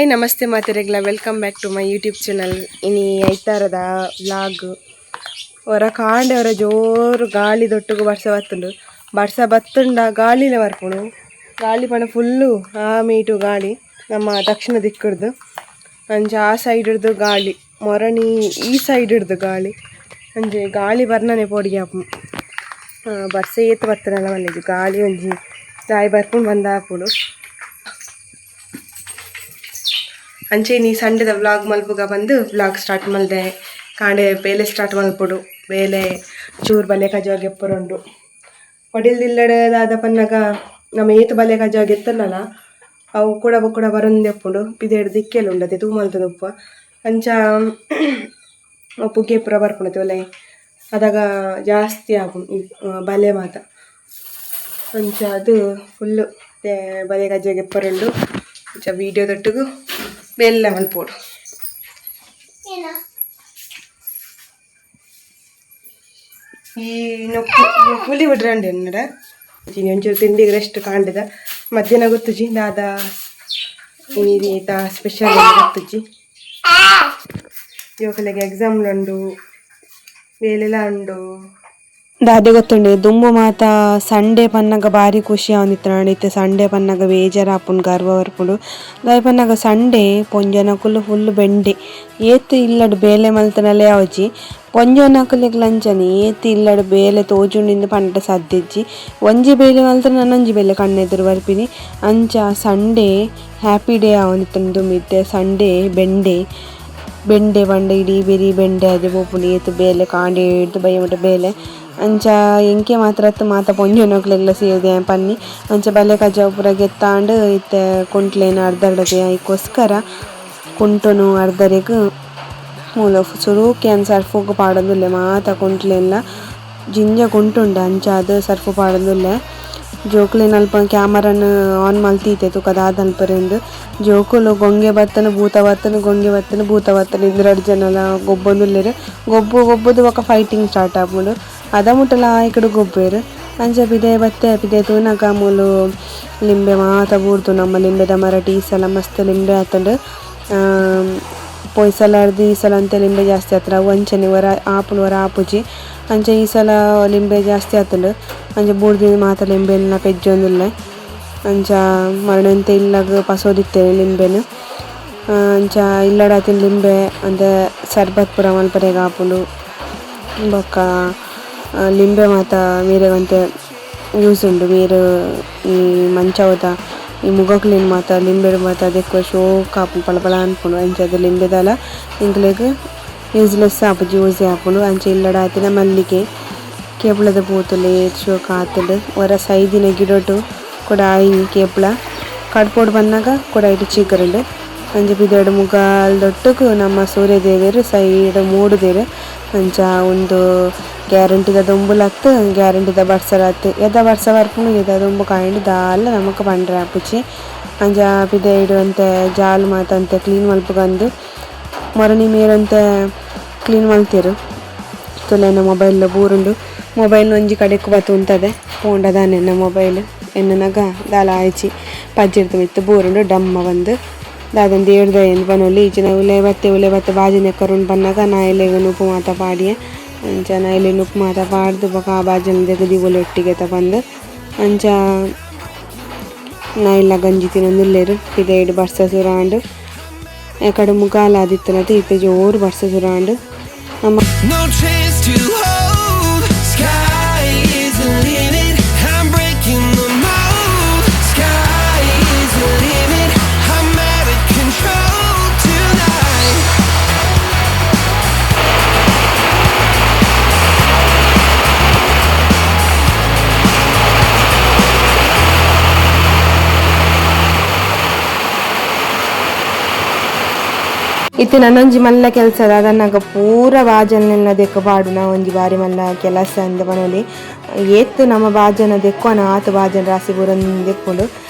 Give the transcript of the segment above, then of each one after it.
Hi ನಮಸ್ತೆ ಮಾತೆರೆಗ್ಲ, welcome back to my YouTube channel. ಇನಿ ಐತಾರದ ವ್ಲಾಗ್. ಹೊರ ಕಾಂಡೆ ಹೊರ ಜೋರು ಗಾಳಿ ದೊಟ್ಟುಗು ಬರ್ಸ ಬತ್ತುಂಡು. ಬರ್ಸ ಬತ್ತುಂಡ ಗಾಳಿಲ ಬರ್ಪುಂಡು. ಗಾಳಿ ಪಂಡ ಫುಲ್ಲು ಆ ಮೀಟು ಗಾಳಿ ನಮ್ಮ ದಕ್ಷಿಣ ದಿಕ್ಕುಡ್ದು. ಅಂಚ ಆ ಸೈಡ್ ಹಿಡ್ದು ಗಾಳಿ ಮೊರಣಿ, ಈ ಸೈಡ್ ಹಿಡ್ದು ಗಾಳಿ. ಅಂಚೆ ಗಾಳಿ ಬರ್ನನೆ ಪೋಡಿಗೆ ಆಪುಂಡು. ಬರ್ಸ ಏತ್ ಬತ್ತನಲ ಮಲ್ಲೆಜಿ, ಗಾಳಿ ಒಂಜಿ ದಾಯಿ ಬರ್ಪುಂಡು ಬಂದ ಆಪುಂಡು. ಅಂಚೆ ನೀ ಸಂಡೆದ ವ್ಲಾಗ್ ಮಲ್ಪುಗ ಬಂದು ವ್ಲಾಗ್ ಸ್ಟಾರ್ಟ್ ಮಲ್ದೆ. ಕಾಂಡೆ ಬೇಲೆ ಸ್ಟಾರ್ಟ್ ಮಲ್ಪೊಡು. ಬೇಲೆ ಚೂರು ಬಲೆ ಕಜಾವ್ ಗೆಪ್ಪರುಂಡು. ಪಡಿಲ್ದಿಲ್ಲಡೆ ದಾದ ಪನ್ನಗ ನಮ್ಮ ಏತ್ ಬಲೆ ಕಜಾವ್ ಗೆತ್ತನಲ್ಲ, ಅವು ಕೂಡ ಕೂಡ ಬರೊಂದೆಪ್ಪುಂಡು. ಪಿದೆಡ್ ದಿಕ್ಕೆಲ್ ಉಂಡತೆ ತೂ ಮಲ್ತೊಂದು ಉಪ್ಪ. ಅಂಚ ಪುಗೆ ಪೂರ ಬರ್ಪುಂಡು ಒಲೆ ಅದಾಗ ಜಾಸ್ತಿ ಆಪುಂಡು ಬಲೆ ಮಾತ. ಅಂಚ ಅದು ಫುಲ್ಲು ಬಲೆ ಕಜ್ಜಾವ್ ಗೆಪ್ಪರುಂಡು. ಅಂಚ ವೀಡಿಯೋದೊಟ್ಟುಗು ಬೇಲೆ ಮಲ್ಪೊಡು. ಈ ನೊಕ್ಕು ಪುಲಿ ಬಿಡ್ರಂಡೆ ಎನ್ನಡ ಒಂಚೂರು ತಿಂಡಿಗೆ ರೆಸ್ಟ್. ಕಾಂಡಿದ ಮಧ್ಯಾಹ್ನ ಗೊತ್ತುಜಿ ದಾದ ಇನಿ ತಾ ಸ್ಪೆಷಲ್ ಗೊತ್ತುಜಿ. ಜೋಕುಲೆಗ್ ಎಕ್ಸಾಮ್ ಉಂಡು, ಬೇಲೆಲ ಉಂಡು. ದಾದೆ ಗೊತ್ತುಂಡೆ, ದುಂಬು ಮಾತ ಸಂಡೆ ಪನ್ನಗ ಬಾರಿ ಖುಷಿ ಆವೊಂದಿತ್ತ್ಂಡ್. ಇತ್ತೆ ಸಂಡೆ ಪನ್ನಗ ಬೇಜಾರ್ ಆಪುಂಡು, ಗರ್ವ ಬರ್ಪುಂಡು. ದಾಯೆ ಪನ್ನಗ ಸಂಡೆ ಪೊಂಜನಕುಲು ಫುಲ್ ಬೆಂಡೆ. ಏತ್ ಇಲ್ಲಡ್ ಬೇಲೆ ಮಲ್ತುಂಡಲೇ ಆವೊಜಿ. ಪೊಂಜೋನಕುಲೆಗ್ಲ ಅಂಚನೆ, ಏತ್ ಇಲ್ಲಡ್ ಬೇಲೆ ತೋಜುಂಡಿಂದ್ ಪಂಡ ಸಾಧ್ಯ ಇಜ್ಜಿ. ಒಂಜಿ ಬೇಲೆ ಮಲ್ತ್ಂಡ ನನೊಂಜಿ ಬೇಲೆ ಕಣ್ಣೆದುರು ಬರ್ಪಿನಿ. ಅಂಚ ಸಂಡೆ ಹ್ಯಾಪಿ ಡೇ ಆವೊಂದಿತ್ತ್ಂಡ್ ದುಂಬು. ಇತ್ತೆ ಸಂಡೆ ಬೆಂಡೆ. ಬೆಂಡೆ ಪಂಡ ಇಡೀ ಬೆರಿ ಬೆಂಡೆ ಆದ್ ಪೋಪುಂಡು. ಏತ್ ಬೇಲೆ, ಕಾಂಡೆ ಡ್ದ್ ಬಯ್ಯ ಮುಟ ಬೇಲೆ. ಅಂಚ ಎಂಕೆ ಮಾತ್ರ ಅತ್ತ್, ಮಾತ ಪೊಂಜೋನಕ್ಲೆಗ್ಲ ಸೇರ್ದ್ ಯಾನ್ ಪನ್ನಿ. ಅಂಚ ಬಲೆ ಕಜವು ಪೂರ ಗೆತ್ತಾಂಡ್. ಇತ್ತೆ ಕುಂಟ್ಲೆನ್ ಅರ್ದರ್ಡತೆ. ಐಕೋಸ್ಕರ ಕುಂಟುನು ಅರ್ದರೆಗ್ ಮೂಲು ಸುರುಕ್ ಯಾನ್ ಸರ್ಫುಗು ಪಾಡೊಂದುಲ್ಲೆ ಮಾತ ಕುಂಟ್ಲೆನ್ಲ. ಜಿಂಜ ಕುಂಟುಂಡು, ಅಂಚಾದ್ ಸರ್ಫ್ ಪಾಡೊಂದುಲ್ಲೆ. ಜೋಕುಲೆನ ಅಲ್ಪ ಕ್ಯಾಮರನ್ ಆನ್ ಮಲ್ತೀತೆ, ತೂಕ ದಾದ ಮನ್ಪೆರೆಂದ್. ಜೋಕುಲು ಗೊಂಗೆ ಬತ್ತುಂಡು ಭೂತ ಬತ್ತುಂಡು, ಗೊಂಗೆ ಬತ್ತುಂಡು ಭೂತ ಬತ್ತುಂಡು ಇಂದ್ ರಡ್ಡ್ ಜನಲ ಗೊಬ್ಬೊಂದುಲ್ಲೆರ್. ಗೊಬ್ಬು ಗೊಬ್ಬುದು ಬೊಕ ಫೈಟಿಂಗ್ ಸ್ಟಾರ್ಟ್ ಆಪುಂಡು. ಅದ ಮುಟ್ಟಲ ಆಯ್ಕಡ್ ಗೊಬ್ಬೆರ್. ಅಂಚ ಪಿದಯಿ ಬತ್ತೆ. ಪಿದಯಿ ತೂನಗ ಮೂಲು ಲಿಂಬೆ ಮಾತ ಬೂರ್ದು. ನಮ್ಮ ಲಿಂಬೆದ ಮರಟ್ ಈ ಸಲ ಮಸ್ತ್ ಲಿಂಬೆ ಆತುಂಡು. ಪೋಯಿ ಸಲ ರ್ದ್ ಈ ಸಲ ಒಂತೆ ಲಿಂಬೆ ಜಾಸ್ತಿ ಆತುಂಡು. ಅವು ಅಂಚನೆ ಒರ ಆಪುಂಡು ಒರ ಆಪುಜಿ. ಅಂಚ ಈ ಸಲ ಲಿಂಬೆ ಜಾಸ್ತಿ ಆತುಂಡು. ಅಂಚ ಬೂರ್ದಿನ ಮಾತ ಲಿಂಬೆನ್ಲ ಪೆಜ್ಜೊಂದುಲ್ಲೆ. ಅಂಚ ಮರಣಂತೆ ಇಲ್ಲಗ್ ಪಸೋದಿತ್ತೆರ್ ಲಿಂಬೆನ್. ಅಂಚ ಇಲ್ಲಡ್ ಆತಿನ ಲಿಂಬೆ ಒಂತೆ ಸರ್ಬತ್ ಪೂರ ಮಲ್ಪರೆಗ್ ಆಪುಂಡು. ಬೊಕ್ಕ ಲಿಂಬೆ ಮಾತ ಮೀರೆಗ್ ಒಂತೆ ಯೂಸ್ ಉಂಡು. ಮೀರ್ ಈ ಮಂಚಾವುದ ಈ ಮುಗಕ್ಲೆನ್ ಮಾತ ಲಿಂಬೆಡ್ ಮಾತ ದೆಕ್ಕುವ, ಶೋಕ್ ಆಪುಂಡು, ಪಳ ಪಳ ಅನ್ಪುಂಡು. ಅಂಚಾದ್ ಲಿಂಬೆದಾಲ ಎಂಕ್ಲೆಗ್ ಯೂಸ್ಲೆಸ್ ಆಪುಜಿ, ಯೂಸೇ ಆಪುಂಡು. ಅಂಚ ಇಲ್ಲಡ್ ಆತಿನ ಮಲ್ಲಿಗೆ ಕೇಪುಳದ ಪೂ ತೂಲೆ ಏತ್ ಶೋಕು ಆತುಂಡು. ಒರ ಸೈದಿನ ಗಿಡೊಟು ಕುಡ ಆಯಿನಿ ಕೇಪುಳ. ಕಡ್ಪೊಡು ಬನ್ನಗ ಕುಡ ಐಟ್ ಚಿಗುರುಂಡು. ಅಂಚ ಪಿದಯ್ಡ್ ಮುಗಾಲ್ದೊಟ್ಟುಗು ನಮ್ಮ ಸೂರ್ಯ ದೇವೆರ್ ಸೈಡ್ ಮೂಡುದೆರ್. ಅಂಚ ಉಂದು ಗ್ಯಾರಂಟಿದ ದೊಂಬುಲ ಅತ್ತ್, ಗ್ಯಾರಂಟಿದ ಬರ್ಸಲ ಅತ್ತ್. ಏದ ಬರ್ಸ ಬರ್ಪುಂಡು, ಏದ ದೊಂಬು ಕಾಯುಂಡು ದಾಲ ನಮಕ್ ಪಂಡ್ರೆ ಆಪುಜಿ. ಅಂಚ ಪಿದಯ್ಡ್ ಒಂತೆ ಜಾಲ್ ಮಾತ ಒಂತೆ ಕ್ಲೀನ್ ಮಲ್ಪುಗಂದ್ ಮೊರಣಿ ಮೇರ್ ಒಂತೆ ಕ್ಲೀನ್ ಮಲ್ತೆರ್. ತೂಲೆ ಎನ್ನ ಮೊಬೈಲ್ ಲ ಬೂರುಂಡು. ಮೊಬೈಲ್ ಒಂಜಿ ಕಡೆಕ್ ಬತ್ತ್ ಉಂತದೆ. ಪೋಂಡ ದಾನೆ ಎನ್ನ ಮೊಬೈಲ್ ಎನ್ನುನಗ ದಾಲ ಆಯಿಜಿ. ಪಜ್ಜೆರ್ದ ಮಿತ್ತ್ ಬೂರುಂಡು ಡಮ್ಮ ಪಂದ್. ದಾದಂದ್ ಏರ್ದಯೆ ಇಂದ್ ಪನೊಲಿ. ಇಜ್ಜಿಂಡ ಉಲಯಿ ಬತ್ತೆ ಉಲಯಿ ಬತ್ತ್ ಬಾಜನ ಕೊರೊಂದು ಬನ್ನಗ ನಾಯಿಲೆಗ್ ನುಪ್ಪು ಮಾತ ಪಾಡಿಯೆ. ಅಂಚ ನಾಯಿಲೆಗ್ ನುಪ್ಪು ಮಾತ ಪಾಡ್ದ್ ಬೊಕ ಆ ಬಾಜನ ದೆಕ್ಕ್ ದೀವೊಲಿ ಒಟ್ಟಿಗೆತ ಪಂದ್. ಅಂಚ ನಾಯಿಲ ಗಂಜಿ ತಿನೊಂದುಲ್ಲೆರ್. ಪಿದಯಿಡ್ ಬರ್ಸ ಸುರು ಆಂಡ್. ಎಕಡೆ ಮುಗಾಲ್ ಆದಿತ್ತಿನತೆ, ಇತ್ತೆ ಜೋರು ಬರ್ಸ ಸುರು ಆಂಡ್. ನಮ್ಮ No chance to hold. Sky is the limit. I'm breaking the mold. Sky is the limit. I'm out of control tonight. ಇತ್ತೆ ನನೊಂಜಿ ಮಲ್ಲ ಕೆಲಸ ದಾದನ್ನಗ ಪೂರ ಬಾಜನಲೆನ ದೆಕ್ಕ್ ಪಾಡುನ ಒಂಜಿ ಬಾರಿ ಮಲ್ಲ ಕೆಲಸ ಅಂದ್ ಪನೊಲಿ. ಏತ್ ನಮ ಬಾಜನ ದೆಕ್ಕುವನ ಆತ್ ಬಾಜನ ರಾಸಿ ಬೂರೊಂದಿಪ್ಪುಂಡು.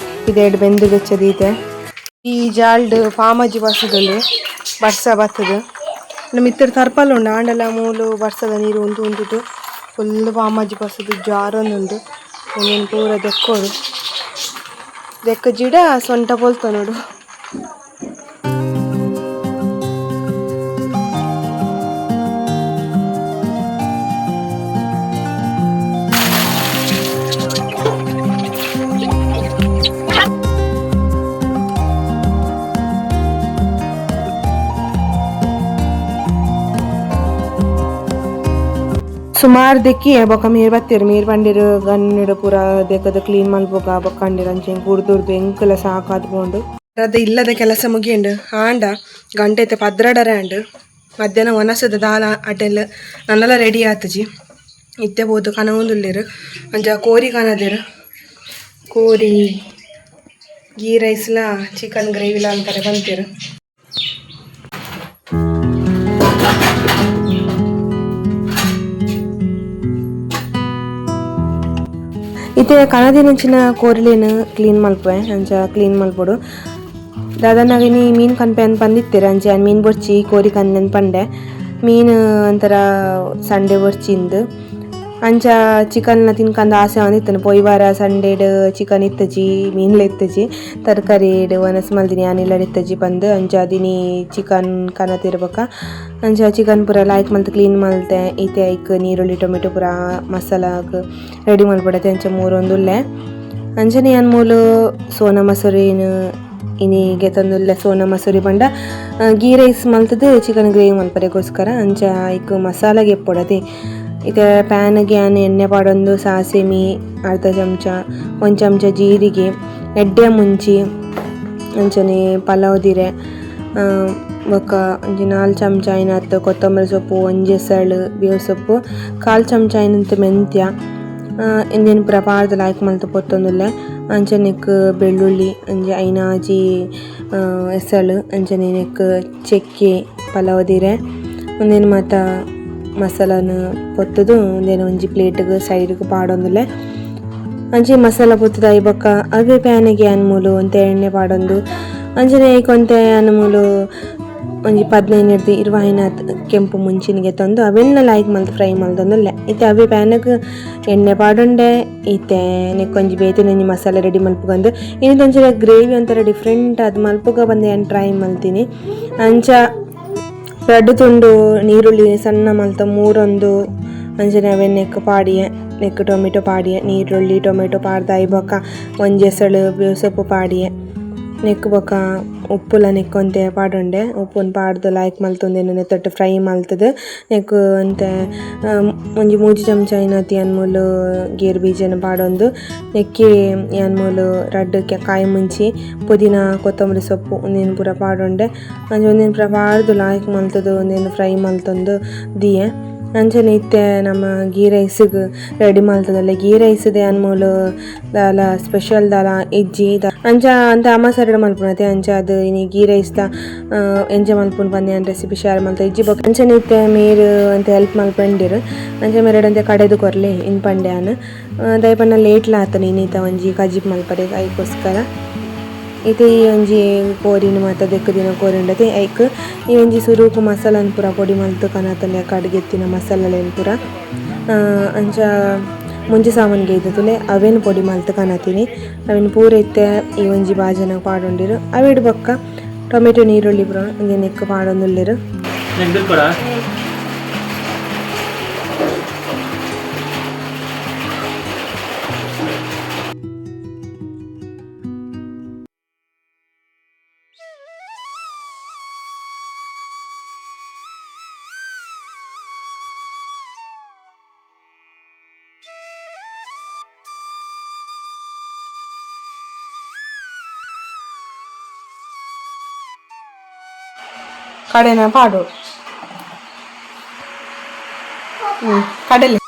ಪಿದಯ್ಡ್ ಬೆಂದ್ ಬೆಚ್ಚ ದೀತೆ. ಈ ಜಾಲ್ಡ್ ಪಾಮಜಿ ಬಸದುಂಡು ಬರ್ಸ ಬತ್ತುದು. ಮಿತ್ತುಡ್ ತರ್ಪಲ್ ಉಂಡು, ಆಂಡಲ ಮೂಲು ಬರ್ಸದ ನೀರು ಉಂತು ಉಂತುದು ಫುಲ್ ಪಾಮಜಿ ಬಸದು ಜಾರೊಂದುಂಡು. ಉಂದೆನ್ ಪೂರ ದೆಕ್ಕೊಡು. ದೆಕ್ಕ ಜಿಡ ಸೊಂಟ ಪೊಲ್ತೊನೊಡು. ಸುಮಾರು ದೆಕ್ಕಿ ಬೊಕ್ಕ ಮೇರ್ ಬತ್ತೆರ್ ಮೇರ್ ಪಂಡೆರ್ ಗನ್ನುಡು ಪೂರ ದೆಕ್ಕದ ಕ್ಲೀನ್ ಮಲ್ಪುಗ ಬೊಕ್ಕ ಅಂಡೆರ್ ಅಂಚೆ ಗುರ್ದುರ್ದು ಎಂಕುಲ ಸಾಕಾದ್ ಪೋಂಡು. ಅದ ಇಲ್ಲದ ಕೆಲಸ ಮುಗಿಯಂಡು ಆಂಡ ಗಂಟೆ ಇತ್ತೆ 12:30 ಆಂಡ್. ಮಧ್ಯಾಹ್ನ ಒನಸದ ದಾಲ ಅಟೆಲ್ ನನ್ನಲ ರೆಡಿ ಆತುಜಿ. ಇತ್ತೆ ಪೋದು ಕನವೊಂದುಲ್ಲೆರ್ ಅಂಚ ಕೋರಿ ಕನದೆರ್ ಕೋರಿ ಗೀ ರೈಸ್ಲ ಚಿಕನ್ ಗ್ರೇವಿಲ ಅಂತಾರೆ ಪಂತೆರ್. ಇತ್ತೆ ಕನದಿನಂಚಿನ ಕೋರಿಲೇನು ಕ್ಲೀನ್ ಮಲ್ಪುವೆ ಅಂಚ ಕ್ಲೀನ್ ಮಲ್ಪೊಡು. ದಾದನಗ ಇನಿ ಮೀನು ಕನ್ಪೆ ಅಂದ್ ಪಂದಿತ್ತೆರ್ ಅಂಚ ಯಾನ್ ಮೀನು ಬೊರ್ಚಿ ಕೋರಿ ಕನ್ನೆನ್ ಪಂಡೆ ಮೀನು ಒಂಥರ ಸಂಡೆ ಬೊರ್ಚಿಂದ್ ಅಂಚ ಚಿಕನ್ ತಿನ್ಕಂದ ಆಸೆ ಆವೊಂದಿತ್ತುಂಡು. ಪೋಯಿ ವಾರ ಸಂಡೇಡ್ ಚಿಕನ್ ಇತ್ತುಜಿ ಮೀನ್ಲ ಇತ್ತುಜಿ ತರಕಾರಿಡ್ ವನಸ್ ಮಲ್ದಿನಿ ಯಾನ್ ಇಲ್ಲಡ್ ಇತ್ತುಜಿ ಪಂದ್ ಅಂಚ ದಿನಿ ಚಿಕನ್ ಕನತಿರ್ ಬೊಕ ಅಂಚ ಚಿಕನ್ ಪೂರ ಲಾಯ್ಕ್ ಮಲ್ತ್ ಕ್ಲೀನ್ ಮಲ್ತೆ ಇತ್ತೆ ಐಕ್ ನೀರುಳ್ಳಿ ಟೊಮೆಟೊ ಪೂರ ಮಸಾಲಾಗ್ ರೆಡಿ ಮಲ್ಪೊಡತೆ ಅಂಚ ಮೂರೊಂದುಲ್ಲೆ. ಅಂಚನೆ ಯಾನ್ ಮೂಲು ಸೋನಾ ಮಸೂರಿನ್ ಇನಿ ಗೆತೊಂದುಲ್ಲೆ. ಸೋನಾ ಮಸೂರಿ ಪಂಡ ಗೀ ರೈಸ್ ಮಲ್ತುದು ಚಿಕನ್ ಗ್ರೇವಿ ಮಲ್ಪರೆಗೋಸ್ಕರ ಅಂಚ ಐಕ್ ಮಸಾಲ ಗೆಪ್ಪೊಡತೆ. ಇತ್ತೆ ಪ್ಯಾನ್ಗೆ ಯಾನ್ ಎಣ್ಣೆ ಪಾಡೊಂದು ಸಾಸಿಮಿ ಅರ್ಧ ಚಮಚ 1 ಚಮಚ ಜೀರಿಗೆ ಎಡ್ಡೆ ಮುಂಚಿ ಅಂಚನೆ ಪಲಾವ್ ದಿರೆ ಬೊಕ್ಕ ಒಂಜಿ 4 ಚಮಚ ಐನಾತ್ ಕೊತ್ತಂಬರಿ ಸೊಪ್ಪು ಒಂಜಿ ಎಸಳು ಬೇವು ಸೊಪ್ಪು 1/4 ಚಮಚ ಐನಂತ ಮೆಂತ್ಯ ಇಂದೆನ್ ಪೂರ ಪಾಡ್ದ್ ಲಾಯ್ಕ್ ಮಲ್ತ್ ಪೊತ್ತೊಂದುಲ್ಲೆ. ಅಂಚನೆ ನೆಕ್ಕ್ ಬೆಳ್ಳುಳ್ಳಿ ಒಂಜಿ ಐನಾಜಿ ಎಸಳು ಅಂಚನೆ ನೆಕ್ಕ್ ಚಕ್ಕೆ ಪಲಾವ್ ದಿರೆ ಉಂದೆನ್ ಮಾತ ಮಸಾಲನ್ ಪೊತ್ತುದು ಉಂದೆನ್ ಒಂಜಿ ಪ್ಲೇಟ್ ಗ್ ಸೈಡ್ ಗ್ ಪಾಡೊಂದುಲ್ಲೆ. ಅಂಚೆ ಮಸಾಲ ಪೊತ್ತುದು ಆಯಿ ಬೊಕ್ಕ ಅವ್ವೆ ಪ್ಯಾನ್ ಗ್ ಯಾನ್ ಮೂಲು ಒಂತೆ ಎಣ್ಣೆ ಪಾಡೊಂದು ಅಂಚನೆ ಐಕ್ ಒಂತೆ ಯಾನ್ ಮೂಲು ಒಂಜಿ 15 ರ್ದ್ 20 ಐನಾತ್ ಕೆಂಪು ಮುಂಚಿನ ಗೆತೊಂದು ಅವೆನ್ಲ ಲಾಯ್ಕ್ ಮಲ್ತ್ ಫ್ರೈ ಮಲ್ತೊಂದುಲ್ಲೆ. ಇತ್ತೆ ಅವ್ವೆ ಪ್ಯಾನ್ ಗ್ ಎಣ್ಣೆ ಪಾಡೊಂಡೆ ಇತ್ತೆ ನೆಕ್ಕ್ ಒಂಜಿ ಬೇತೆನೆ ಒಂಜಿ ಮಸಾಲೆ ರೆಡಿ ಮಲ್ಪುಗಂದು ಇನಿತ ಗ್ರೇವಿ ಒಂಥರ ಡಿಫ್ರೆಂಟ್ ಆದ್ ಮಲ್ಪುಗ ಪಂದ್ ಯಾನ್ ಟ್ರೈ ಮಲ್ತಿನಿ. ಅಂಚ ರಡ್ಡ್ ತುಂಡು ನೀರುಳ್ಳಿ ಸಣ್ಣ ಮಲ್ತ ಮೂರೊಂದು ಅಂಚನೆ ಅವೆನ್ ನೆಕ್ಕ್ ಪಾಡಿಯೆ ನೆಕ್ಕ್ ಟೊಮೆಟೊ ಪಾಡಿಯೆ ನೀರುಳ್ಳಿ ಟೊಮೆಟೊ ಪಾಡ್ದ್ ಆಯಿ ಬೊಕ್ಕ ಒಂಜಿ ಎಸಳು ಬೇವು ಸೊಪ್ಪು ಪಾಡಿಯೆ ನೆಕ್ಕ್ ಬೊಕ್ಕ ಉಪ್ಪುಲ ನೆಕ್ಕ್ ಒಂತೆ ಪಾಡೊಂಡೆ ಉಪ್ಪುನ್ ಪಾಡ್ದ್ ಲಾಯ್ಕ್ ಮಲ್ತೊಂದು ನೆತ್ತೊಟ್ಟು ಫ್ರೈ ಮಲ್ತುದು ನೆಕ್ಕ್ ಒಂತೆ ಒಂಜಿ 3 ಚಮಚ ಐನಾತ್ ಯಾನ್ ಮೂಲು ಗೇರು ಬೀಜನ್ ಪಾಡೊಂದು ನೆಕ್ಕೆ ಯಾನ್ ಮೂಲು ರಡ್ಡ್ ಕಾಯಿ ಮುಂಚಿ ಪುದೀನ ಕೊತ್ತಂಬರಿ ಸೊಪ್ಪು ಉಂದೆನ್ ಪೂರ ಪಾಡೊಂಡೆ ಅಂಚ ಉಂದೆನ್ ಪೂರ ಪಾಡ್ದ್ ಲಾಯ್ಕ್ ಮಲ್ತುದು ಉಂದೆನ್ ಫ್ರೈ ಮಲ್ತೊಂದು ದೀಯೆ. ಅಂಚನೆ ಇತ್ತೆ ನಮ ಗೀ ರೈಸ್ಗ್ ರೆಡಿ ಮಲ್ತೊಂದುಲ್ಲೆ. ಗೀ ರೈಸ್ ಯಾನ್ ಮೂಲು ದಾಲ ಸ್ಪೆಷಲ್ ದಾಲ ಇಜ್ಜಿ ಅಂಚ ಅಂತ ಅಮಸರಡ್ ಮಲ್ಪುನತೆ ಅಂಚ ಅದು ಇನಿ ಗೀ ರೈಸ್ ದ ಎಂಚ ಮಲ್ಪುನು ಪಂದ್ ಯಾನ್ ರೆಸಿಪಿ ಶೇರ್ ಮಲ್ತ ಇಜ್ಜಿ. ಬೊಕ್ಕ ಅಂಚನೆ ಇತ್ತೆ ಮೇರ್ ಒಂತೆ ಹೆಲ್ಪ್ ಮಲ್ಪಂಡೆರ್ ಅಂಚ ಮೇರೆಡ್ ಒಂತೆ ಕಡೆದು ಕೊರ್ಲೆ ಇಂದ್ ಪಂಡೆ ಯಾನ್ ದಾಯೆ ಪಂಡ ಲೇಟ್ ಲ ಆತುಂಡು ಇನಿತ ಒಂಜಿ ಕಜಿಪ್ ಮಲ್ಪರೆ ಐಕೋಸ್ಕರ. ಇತ್ತೆ ಈ ಒಂಜಿ ಕೋರಿನ್ ಮಾತ ದೆಕ್ಕುದಿನ ಕೋರಿ ಉಂಡತೆ ಐಕ್ ಈ ಒಂಜಿ ಸುರುಕು ಮಸಾಲನ್ ಪೂರ ಪೊಡಿ ಮಲ್ತ್ ಕನತುಂಡೆ ಕಡ್ಗೆತ್ತಿನ ಮಸಾಲೆನ್ ಪೂರ ಅಂಚ ಮುಂಚಿ ಸಾಮಾನ್ ಗೈದತುಲೆ ಅವೆನ್ ಪೊಡಿ ಮಲ್ತ್ ಕನತಿನಿ ಅವೆನ್ ಪೂರ ಇತ್ತೆ ಈ ಒಂಜಿ ಬಾಜನ ಪಾಡೊಂಡೆರ್ ಅವೆಡ್ ಬೊಕ್ಕ ಟೊಮೆಟೊ ನೀರುಳ್ಳಿ ಪೂರ ಉಂದೆನ್ ನೆಕ್ಕ್ ಪಾಡೊಂದುಲ್ಲೆರ್. ಕಡೆನ ಪಾಡೋಡು ಕಡಲೆ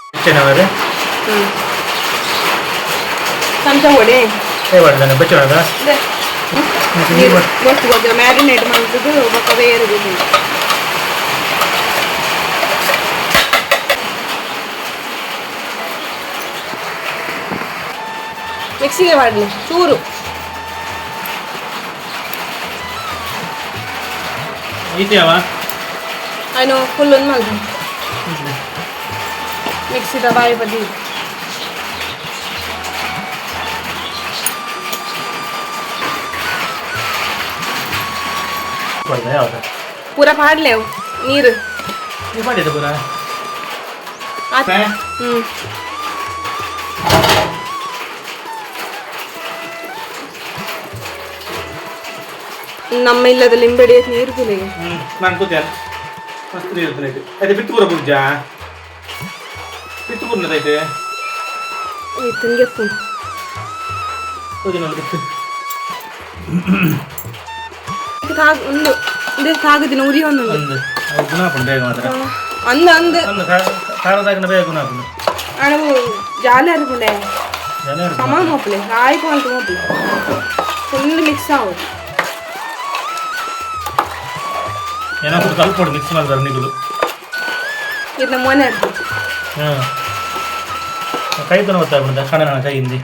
ಚಮಚ ಹೊಡೆ ಮ್ಯಾರಿನೇಟ್ ಮಲ್ತುದು ಬೊಕ್ಕ ಬೇರೆ ಮಿಕ್ಸಿಗೆ ಮಾಡಲಿ ಚೂರು I know full ಒಂದು ಮಲ್ದು ಮಿಕ್ಸಿದ ಬಾಯಿ ಬದಿ ಪೂರ ಪಾಡ್ಲೆ ಅವು ನೀರು ಪೂರ. ನಮ್ಮ ಇಲ್ಲದ ಲಿಂಬೆಡಿ ನೀರು ಕುಲಿಗೆ ನಾನು ಕೂತೆ ಮಸ್ತ್ ನೀರು ಅದು ಬಿತ್ತು ಪೂರ ಪೂಜಾ. ಪುರ್ನದೈತೆ ಇತ್ತನ್ಗೆ ಪುಣ್ ಒಂದು ಇದು ಕಾಗದಿನ ಉರಿ ಒಂದು ಒಂದು ಗುಣ ಬೇಗ ಮಾತ್ರ ಅಂದ ಅಂದ ಅಂದ ಖಾರದಾಗಿನ ಬೇಗ ಗುಣ ಆಪುಂಡು ಅಣವು ಜಾಲಿ ಅರ್ಪುಂಡೆ ಸಮ ಮೋಪ್ಲೆ ರಾಯಿ ಪಾಲ್ತು ಮೋಪ್ಲೆ ಫುಲ್ ಮಿಕ್ಸ್ ಆವು ಏನಾದ್ರು ಕಲ್ಪೊಡು ಮಿಕ್ಸ್ ಮಾಡ್ತಾರೆ ನಿಗುಲು ಇದ್ನ ಮೊನೆ ಅರ್ಪು ಹಾಂ ಕೈ ತನ ಗೊತ್ತಾಗ್ಬಿಡುತ್ತೆ ಕಣ ಕೈಯಿಂದ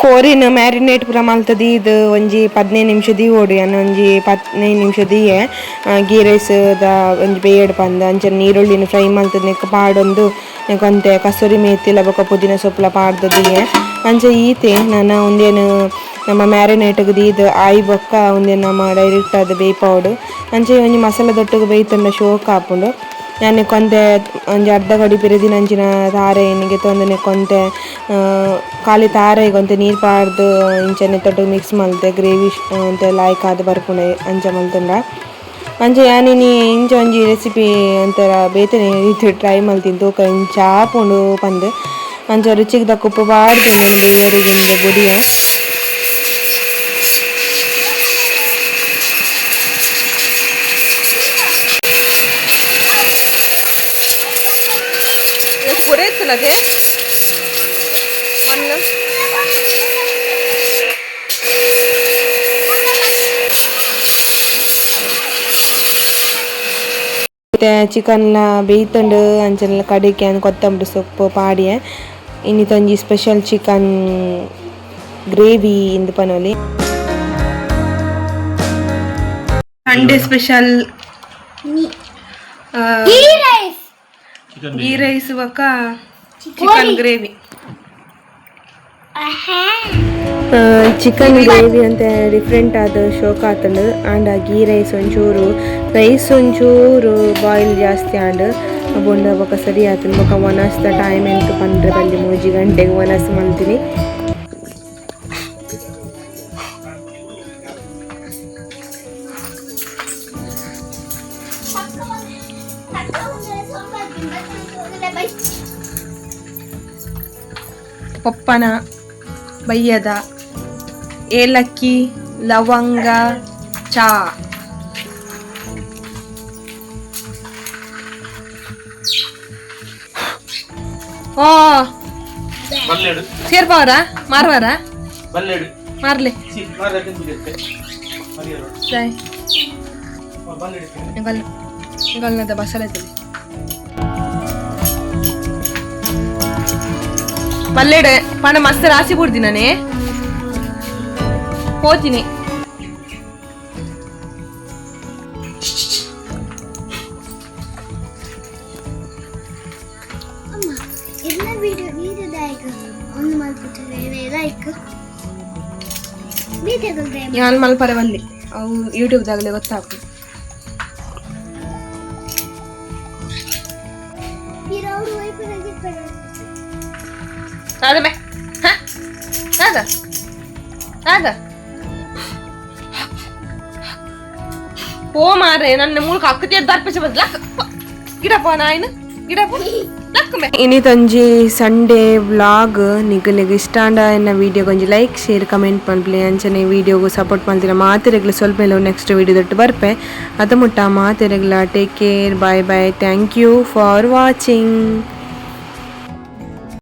ಕೋರಿನ ಮ್ಯಾರಿನೇಟ್ ಪೂರ ಮಲ್ತದಿ ಇದು ಒಂಜಿ 15 ನಿಮಿಷ ದೀವೊಡು ಯಾನ್ ಒಂಜಿ 15 ನಿಮಿಷ ದೀಯೆ ಗೀ ರೈಸ್ ದ ಒಂಜಿ ಬೇಯಡ್ ಪಂದ್ ಅಂಚನೆ ನೀರುಳ್ಳಿನ ಫ್ರೈ ಮಲ್ತದ್ ನೆಕ್ ಪಾಡೊಂದು ನೆಕ್ ಒಂತೆ ಕಸೂರಿ ಮೇಥಿಲ ಬೊಕ ಪುದೀನ ಸೊಪ್ಪುಲ ಪಾಡ್ದ್ ದೀಯೆ ಅಂಚ ಈತೆ ನನ ಉಂದೆನ್ ನಮ್ಮ ಮ್ಯಾರಿನೇಟ್ಗ್ ದೀದ್ ಆಯಿ ಬೊಕ್ಕ ಉಂದೆನ್ ನಮ ಡೈರೆಕ್ಟ್ ಆದ್ ಬೇಯ್ಪಾವೊಡು ಅಂಚ ಈ ಒಂಜಿ ಮಸಾಲೆ ದೊಟ್ಟುಗು ಬೇಯ್ತುಂಡ ಶೋಕ್ ಆಪುಂಡು. ಯಾನ್ ಕೊಂತೆ ಒಂಜಿ ಅರ್ಧ ಗಡಿ ಪಿರದಿನಂಚಿನ ತಾರೆ ಗೆತೊಂದು ನೆಕ್ಕೊಂತೆ ಖಾಲಿ ತಾರೆಗ್ ಒಂತೆ ನೀರು ಪಾಡ್ದ್ ಇಂಚನೆ ತೊಟ್ಟು ಮಿಕ್ಸ್ ಮಲ್ತೆ ಗ್ರೇವಿ ಒಂತೆ ಲಾಯ್ಕ್ ಆದ್ ಬರ್ಪುಂಡು ಅಂಚ ಮಲ್ತುಂಡ. ಅಂಚ ಯಾನ್ ಇನಿ ಇಂಚ ಒಂಜಿ ರೆಸಿಪಿ ಒಂಥರ ಬೇತೆನೆ ರೀತಿ ಟ್ರೈ ಮಲ್ತಿನಿ ತೂಕ ಇಂಚ ಆಪುಂಡು ಪಂದ್. ಅಂಚ ರುಚಿಗ್ ತಕ್ಕ ಉಪ್ಪು ಪಾಡ್ದ್ ಉಂದೆನ್ ಬೇಯರೆಗ್ ಬುಡಿಯೆ. ಪೂರೈತನದೆ ಮಣ್ಣು ಚಿಕನ್ಲ ಬೇಯ್ತುಂಡು ಅಂಚನೆಲ ಕಡೆಗೆ ಕೊತ್ತಂಬರಿ ಸೊಪ್ಪು ಪಾಡಿಯೆ. ಇನ್ನಿತೊಂಜಿ special chicken gravy ಇಂದು ಪನೊಲಿ. Sunday special ghee rice ಬೊಕ್ಕ chicken gravy. Chicken gravy ಅಂತ ಡಿಫ್ರೆಂಟ್ ಆದ ಶೋಕ್ ಆತಂಡು. ಆಂಡ ಗೀ ರೈಸ್ ಒಂಚೂರು ರೈಸ್ ಒಂಚೂರು ಬಾಯ್ಲ್ ಜಾಸ್ತಿ ಆಂಡ್ ಬೊಂಡ ಬೊಕ ಸರಿ ಆತಂಡ್. ಬೊಕ ಒನಸ್ದ ಟೈಮ್ ಎಂತ ಪಂಡ್ರೆ ಬಲ್ಲಿ 3 ಗಂಟೆಗೆ ಒನಸ್ ಮಲ್ತಿನಿ. ಪಪ್ಪನ ಬಯ್ಯದ ಏಲಕ್ಕಿ ಲವಂಗ ಚಾ. ಓ ಸೇರ್ಪವರ ಮಾರ್ವಾರ ಮಾರ್ಲೆ ಬಸಳೆ ಬಲ್ಲೆಡೆ ಪಣ ಮಸ್ತ್ ರಾಸಿ ಬಿಡ್ದಿ ನಾನೇ ಹೋತೀನಿ. ಯಾನ್ ಮಲ್ಪರೆ ಬಲ್ಲಿ ಅವು ಯೂಟ್ಯೂಬ್ದಾಗಲೇ ಗೊತ್ತಾಗ್ತದೆ. ದಾದ ಬೇ ಹಾ ದಾದ ದಾದ ಪೋ ಮಾರೆ ನನ್ನ ಮೂಲಕ ಅಕ್ಕತಿ ದರ್ಪಿಸ ಬದಲ ಗಿಡಪ್ಪ ನಾಯಿನ ಗಿಡಪ್ಪ ಇನಿತೊಂಜಿ ಸಂಡೇ ವ್ಲಾಗ್ ನಿಗಲಿಗೆ ಇಷ್ಟ ಆಂಡ ಎನ್ನ ವಿಡಿಯೋ ಒಂಜಿ like share comment ಮಲ್ಪಲೆ. ಅಂಚನೆ ವಿಡಿಯೋಗು ಸಪೋರ್ಟ್ ಮಲ್ತಿನ ಮಾತೆರೆಗ್ಲ ಸ್ವಲ್ಪ ನೆಕ್ಸ್ಟ್ ವಿಡಿಯೋ ದೊಟ್ಟು ಬರ್ಪೆ. ಅದ ಮುಟ್ಟ ಮಾತೆರೆಗ್ಲ take care, bye bye, thank you for watching.